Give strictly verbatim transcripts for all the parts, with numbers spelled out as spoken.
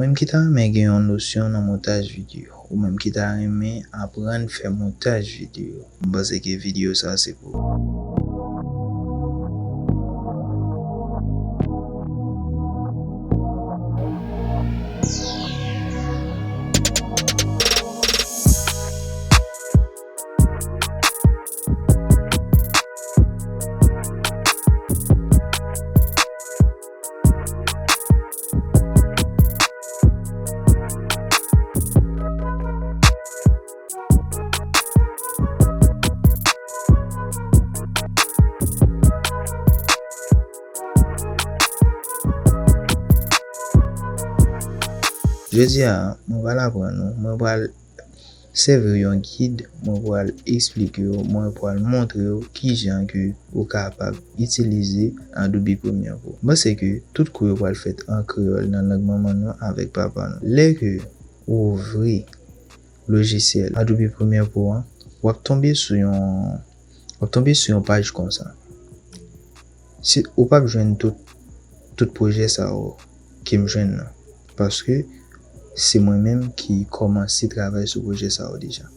Ou menm ki ta renmen gen yon nosyon nan montaj videyo, ou menm ki ta renmen aprann fè montaj videyo, m panse ke videyo sa se pou ou. Jodi a, mwen pral aprann ou, mwen pral sèvi yon gid, mwen pral eksplike w, mwen pral montre w kijan ke ou kapab itilize Adobe Premiere Pro. M panse ke tout kou yo pral fèt an kreyòl nan lang manman nou avèk papa nou. Lè ke ou ouvri lojisyèl Adobe Premiere Pro an, w ap tonbe sou yon, w ap tonbe sou yon paj konsa. Si, ou p ap jwenn tout, tout pwojè sa yo ke m jwenn nan, paske se mwen menm ki kòmanse travay sou pwojè sa yo deja.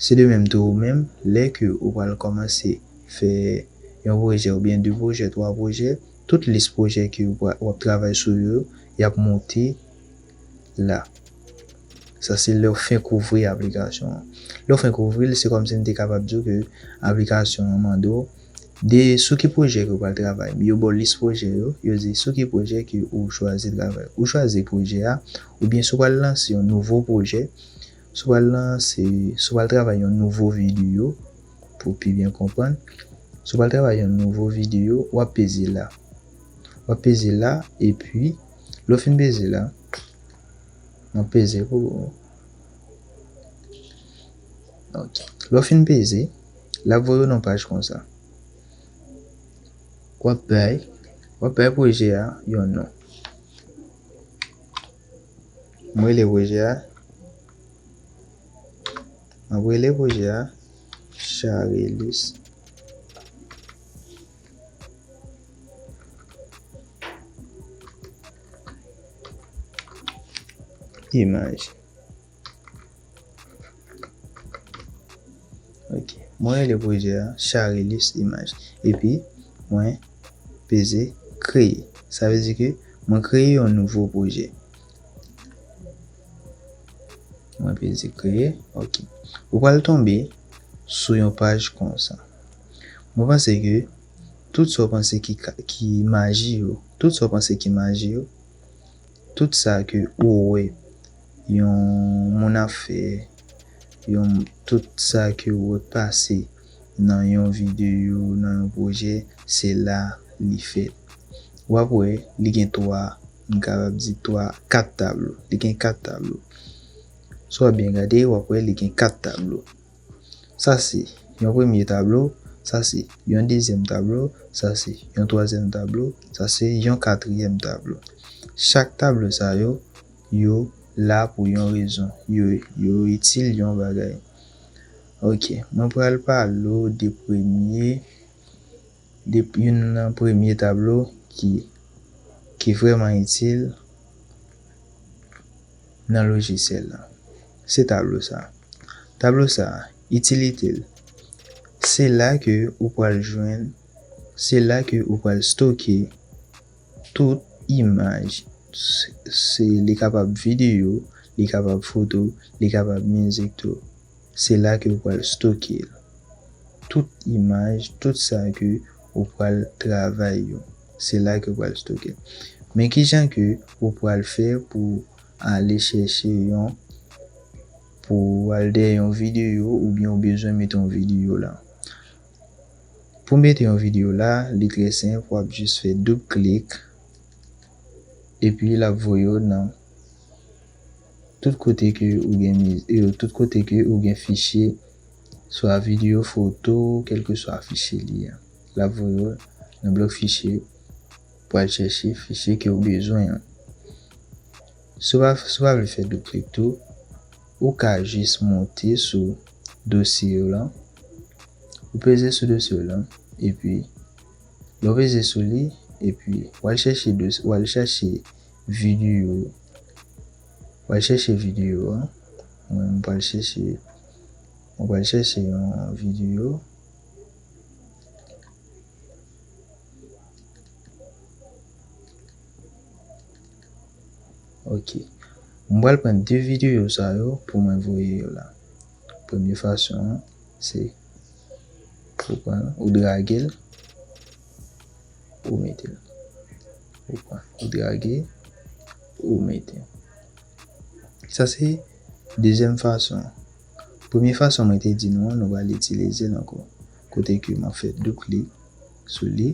Se de menm tou ou menm, lè ke ou pral kòmanse fè yon pwojè oubyen de pwojè, twa pwojè, tout lis pwojè ke w ap travay sou yo, y ap monte la. Sa se lè w fenk ouvri aplikasyon an. Lè w fenk ouvri l, se kòmsi m te kapab di w ke aplikasyon an mande w de sou ki pwojè ke w pral travay. Yo ba w lis pwojè yo, yo di sou ki pwojè ke ou chwazi travay. Ou chwazi pwojè a, oubyen si w pral lanse yon nouvo pwojè, si w pral lanse, si w pral travay yon nouvo videyo, pou pi byen konprann, si w pral travay yon nouvo videyo, w ap peze la. W ap peze la, epi, lè w fin peze la, m ap peze pou ou. Ok. Lè w fin peze, l ap voye w nan paj konsa. W ap bay, w ap bay pwojè a yon non. M rele pwojè a, m ap rele pwojè a Charelus Imaj. Ok. Mwen rele pwojè a Charelus Imaj. Epi, mwen peze kreye. Sa vle di ke mwen kreye yon nouvo pwojè. Mwen peze kreye. Ok. Ou pral tonbe sou yon paj konsa. Mwen panse ke tout sa w panse ki ka, ki maji yo, tout sa w panse ki maji yo, tout sa ke ou wè yon moun ap fè, yon, tout sa ke ou wè pase nan yon videyo, nan yon pwojè, se la li fèt. W ap wè, li gen twa, m kapab di twa, kat tablo. Li gen kat tablo. Si w ap byen gade, w ap wè li gen kat tablo. Sa se yon premye tablo, sa se yon dezyèm tablo, sa se yon twazyèm tablo, sa se yon katriyèm tablo. Chak tablo sa yo, yo la pou yon rezon. Yo, yo itil yon bagay. Ok, mwen pral pale w de premye de, youn nan premye tablo ki, ki vrèman itil nan lojisyèl la. Se tablo sa. Tablo sa, itilite l. Se la ke ou pral jwenn, se la ke ou pral stoke tout imaj. Se, se, li kapab videyo, li kapab foto, li kapab mizik tou. Se la ke ou pral stoke l. Tout imaj, tout sa ke ou pral travay yo, se la ke ou pral stoke l. Men kijan ke ou pral fè pou ale chèche yon, pou al dèyè yon videyo oubyen ou bezwen mete yon videyo la. Pou mete yon videyo la, li trè senp, w ap jis fè doub klik, epi l ap voye w nan tout kote ke ou gen miz-, e, tout kote ke ou gen fichye, swa videyo, foto, kèlkeswa fichye li a. L ap voye w nan blòk fichye pou al chèche fichye ke ou bezwen an. Si w pa, si w pa vle fè doub klik tou, ou ka jis monte sou dosye w lan. Ou peze sou dosye w lan, epi lè w peze sou li, epi w al chèche dos-, w al chèche videyo Pral chèche videyo a. Mwen, m pral chèche, mwen pral chèche yon videyo. Ok. Mwen pral pran de videyo sa yo pou mwen voye yo la. Premye fason an, se ou pran, ou drage l, ou mete l. Ou pran, ou drage, ou mete. Sa se dezyèm fason. Premye fason mwen te di nou an, nou pral itilize l ankò. Kote ke mwen fè doub klik sou li,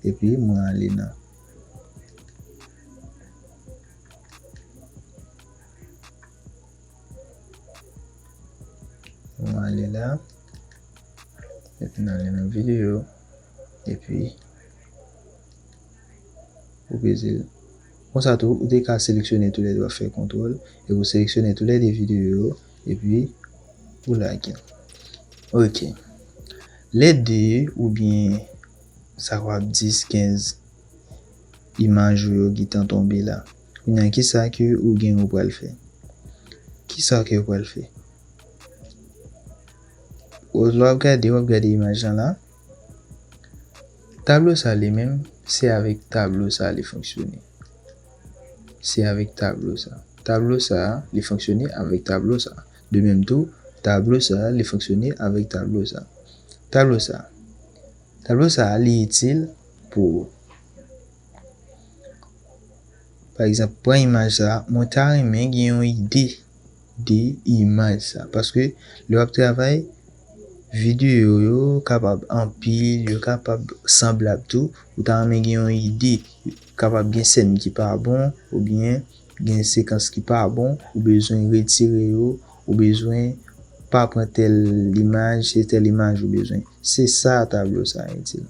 epi mwen ale nan, mwen ale la, epi mwen ale nan videyo, epi ou peze l. Konsa tou, ou te ka seleksyone toulède, w ap fè kontwòl, epi ou seleksyone toulède videyo yo, epi ou lage l. Ok. Lè de oubyen sa k ap dis, kenz imaj ou yo gentan tonbe la. Kounye a, kisa ke ou gen ou pral fè? Kisa ke ou pral fè? Lè w ap gade, w ap gade imaj lan la. Tablo sa li menm, se avèk tablo sa li fonksyone. Se avèk tablo sa. Tablo sa, li fonksyone avèk tablo sa. De menm tou, tablo sa, li fonksyone avèk tablo sa. Tablo sa. Tablo sa, li itil pou ou. Pa egzanp, pran imaj sa, mwen ta renmen gen yon ide de imaj sa. Paske lè w ap travay, videyo yo kapab anpil, yo kapab sanblab tou. Ou ta renmen gen yon ide, kapab gen sèn ki pa bon, oubyen gen sekans ki pa bon, ou bezwen retire yo, ou bezwen pa pran tèl imaj, se tèl imaj ou bezwen. Se sa tablo sa itil.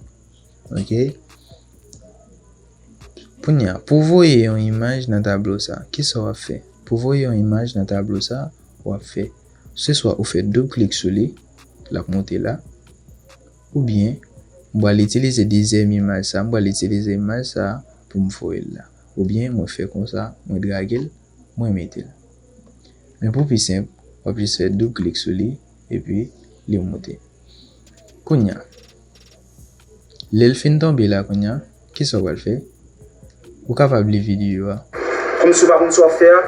Ok? Kounye a, pou voye yon imaj nan tablo sa, kisa w ap fè? Pou voye yon imaj nan tablo sa, w ap fè, se swa ou fè doub klik sou li, l ap monte la, oubyen m pral itilize dezyèm imaj sa, m pral itilize imaj sa pou m voye l la. Oubyen mwen fè konsa, mwen drage l, mwen mete l. Men pou pi senp, w ap jis fè doub klik sou li, epi li monte. Kounye a, lè l fin tonbe la kounye a, kisa w pral fè? Ou kapab li videyo a. Kòmsi w pa konn sa w ap fè a?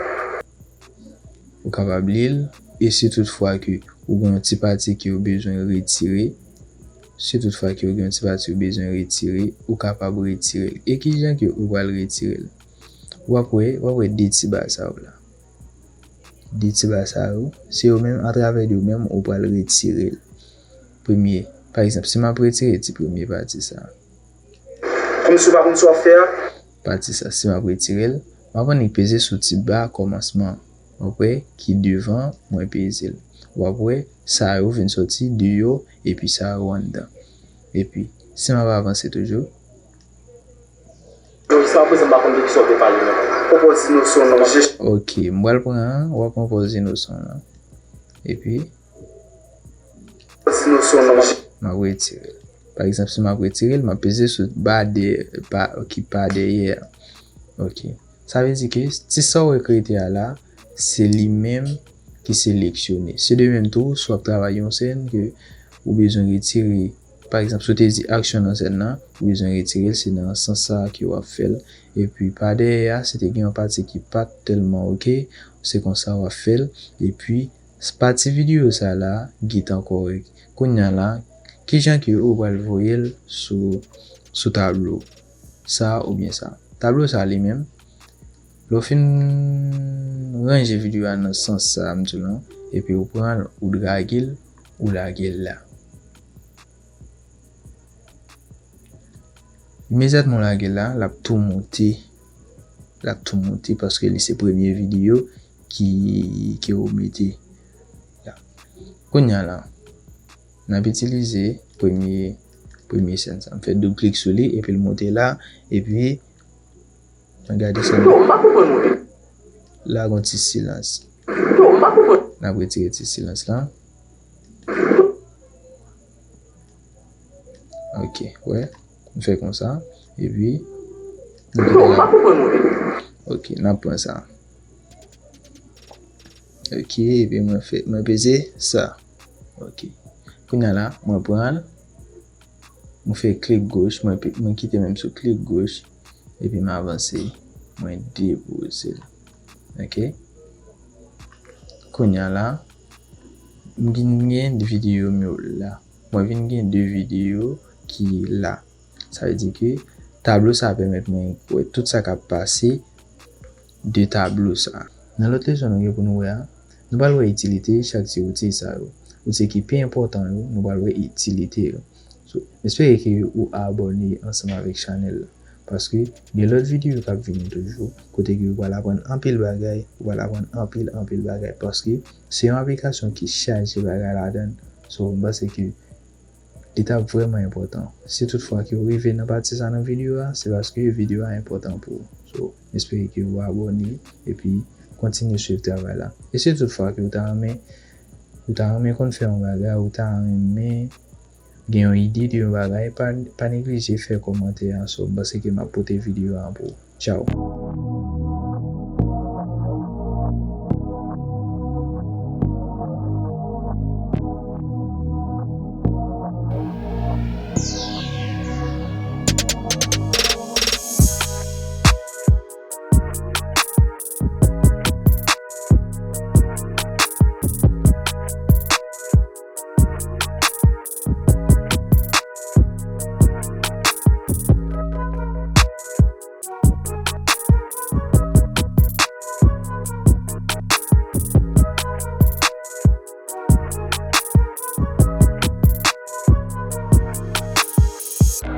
Ou kapab li l, e si toutfwa ke ou gen yon ti pati ke ou bezwen retire, si toutfwa ke ou gen yon ti pati ou bezwen retire, ou kapab retire l. E kijan ke ou pral retire l? W ap wè, w ap wè de ti ba sa yo la. De ti ba sa yo, se yo menm, atravè de yo menm, ou pral retire l. Premye, pa egzanp, si m ap retire ti premye pati sa. Kòmsi w pa konn sa w ap fè a? Pati sa, si m ap retire l, m ap annik peze sou ti ba kòmansman an. W ap wè ki devan, mwen peze l. W ap wè sa yo vin soti deyò, epi sa yo anndan. Epi, si m ap avanse toujou. Jiska prezan, m pa konn de kisa w te pale, non. Pwopòz di nou se yon non je. Ok, m pral pran, w ap pran pòz inosan lan. Epi, pwopòz di nou se yon non je. M ap retire l. Pa egzanp, si m ap retire l, m ap peze sou ba de, pa, ki pa dèyè a. Ok. Sa vle di ke ti sa w wè k rete a la, se li menm ki seleksyone. Se de menm tou, si w ap travay yon sèn ke ou bezwen retire, pa egzanp, si w te di aksyon nan sèn nan, ou bezwen retire l, se nan sans sa a ke w ap fè l. Epi pa dèyè a, si te gen yon pati ki pa t tèlman oke, se konsa w ap fè l. Epi, pati videyo sa la, gentan kòrèk. Kounye a la, kijan ke ou pral voye l sou, sou tablo sa oubyen sa? Tablo sa li menm, lè w fin ranje videyo a nan sans sa a m di w lan, epi ou pran l, ou drage l, ou lage l la. Imedyatman w lage l la, l ap tou moute. L ap tou moute paske li se premye videyo ki, ke w mete la. Kounye a la, n ap itilize premye, premye sèn sa. M fè doub klik sou li, epi l moute la, epi Ann gade sa. Yo, m pa konprann ou. La gon ti silans. Yo, m pa konprann. N ap retire ti silans lan. Ok, wè. M fè konsa. Epi, nou Yo, m pa konprann ou. Ok, n ap pran sa. Ok, epi mwen fè, mwen peze sa. Ok. Kounye a la, mwen pran l, mwen fè klik goch, mwen, mwen kite menm sou klik goch, epi m avanse, mwen depoze l. Ok. Kounye a la, m vin gen videyo m yo la. Mwen vin gen de videyo ki la. Sa vle di ke tablo sa a pèmèt mwen wè tout sa k ap pase de tablo sa a. Nan lòt leson nou gen pou nou wè a, nou pral wè itilite chak ti outil sa yo. Outil ki pi enpòtan yo, nou pral wè itilite yo. So, m espere ke ou abòne ansanm avèk chanèl la. Paske gen lòt videyo k ap vini toujou, kote ke ou pral aprann anpil bagay, ou pral aprann anpil, anpil bagay. Paske se yon aplikasyon ki chaje bagay ladan l. So, m panse ke li t ap vrèman enpòtan. Si tout fwa ke ou rive nan pati sa nan videyo a, se paske videyo a enpòtan pou ou. So, m espere ke ou abòne epi kontinye swiv travay la. E si tout fwa ke ou ta renmen, ou ta renmen konn fè yon bagay, ou ta renmen gen yon ide de yon bagay, pa, pa neglije fè kòmantè a. So, m panse ke m ap pote videyo a pou ou. Tchao.